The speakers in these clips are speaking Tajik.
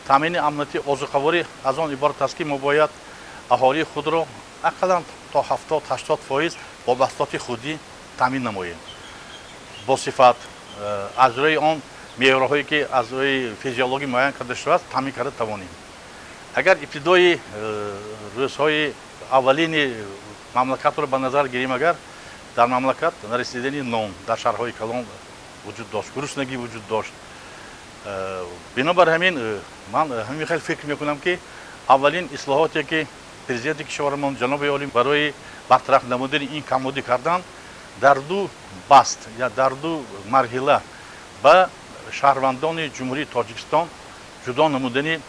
Таъмини амнияти озуқаворӣ аз он иборат аст, ки мо бояд аҳолии худро ақаллан то 70-80% бо маҳсулоти худӣ таъмин намоем, бо сифат, аз рӯи он меъёрҳое, ки аз рӯи физиологӣ муайян карда шудааст, таъмин карда тавонем. Агар ибтидои рӯзҳои аввалини мамлакатро ба назар гирем, агар дар мамлакат нарасидани нон дар шаҳрҳои калон вуҷуд дошт, гуруснагӣ вуҷуд дошт. Бинобар ҳамин ман ҳамин хел фикр мекунам, ки аввалин ислоҳоте, ки президенти кишварамон, ҷаноби олӣ, барои бартараф намудани ин камбудӣ кардан, дар ду баст я дар ду марҳила ба шаҳрвандони Ҷумҳурии Тоҷикистон ҷудо намудани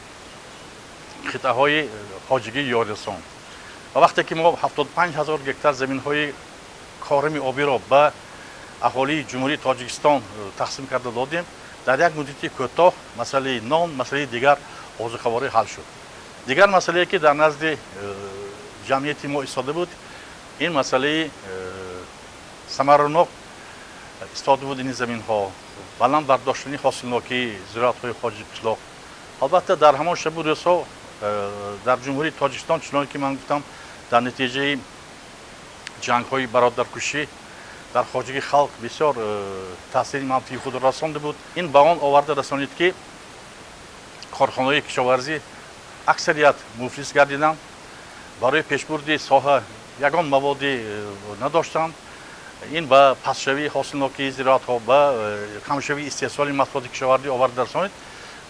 қитъаҳои хоҷагии ёрирасон. Ва вақте ки мо 75 000 гектар заминҳои корами обиро ба аҳолии Ҷумҳурии Тоҷикистон тақсим карда додем, дар як муддати кӯтоҳ масъалаи нон, масъалаи дигар озуқаворӣ ҳал шуд. Дигар масъалае, ки дар назди ҷамъияти мо истода буд, ин масъалаи самаранок истода будани заминҳо, баланд бардоштани ҳосилнокии зироатҳои хоҷаи қишлоқ. Албатта, дар ҳамон шабу рӯзҳо дар Ҷумҳурии Тоҷикистон, чуноне ки ман гуфтам, дар натиҷаи ҷангҳои бародаркушӣ дар хоҷагии халқ бисёр таъсири манфии худро расонда буд. Ин ба он оварда расонид, ки корхонаҳои кишоварзӣ аксарият муфлис гардиданд, барои пешбурди соҳа ягон маводи надоштанд. Ин ба пастшавии ҳосилнокии зироатҳо, ба камшавии истеҳсоли маҳсулоти кишоварзӣ оварда расонид.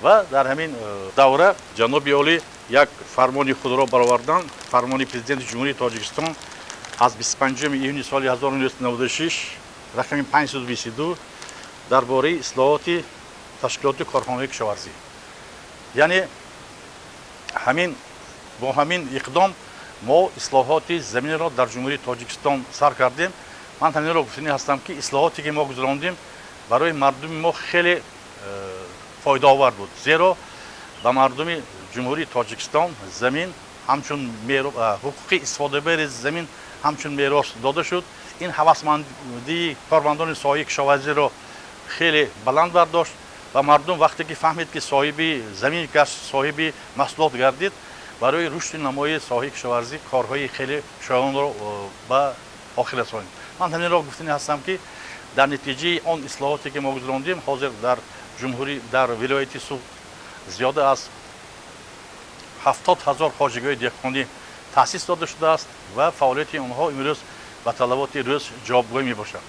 Ва дар ҳамин давра ҷаноби олӣ як фармони худро бароварданд, фармони Президенти Ҷумҳурии Тоҷикистон аз 25 июни соли 1996 рақами 522 дар бораи ислоҳоти ташкилоти корхонаҳои кишоварзӣ. Яъне ҳамин бо ҳамин иқдом мо ислоҳоти заминро дар Ҷумҳурии Тоҷикистон сар кардем. Ман ҳаминро гуфтанӣ ҳастам, ки ислоҳоте, ки мо гузарондем, барои мардуми мо хеле фоидаовар буд, зеро ба мардуми Ҷумҳурии Тоҷикистон замин ҳамчун ҳуқуқи истифодабари замин ҳамчун мерос дода шуд. Ин ҳавасмандии кормандони соҳаи кишоварзиро хеле баланд бардошт ва мардум вақте ки фаҳмид, ки соҳиби замин гашт, соҳиби маҳсулот гардид, барои рушди намои соҳаи кишоварзӣ корҳои хеле шоёнро ба охир расонид. Ман ҳаминро гуфтанӣ ҳастам, ки дар натиҷаи он ислоҳоте, ки мо гузарондем, ҳозир дар ҷумҳурӣ, дар вилояти Суғд зиёда аз 70 000 хоҷагиҳои деҳқонӣ таъсис дода шудааст ва фаъолияти онҳо имрӯз ба талаботи рӯз ҷавобгӯй мебошад.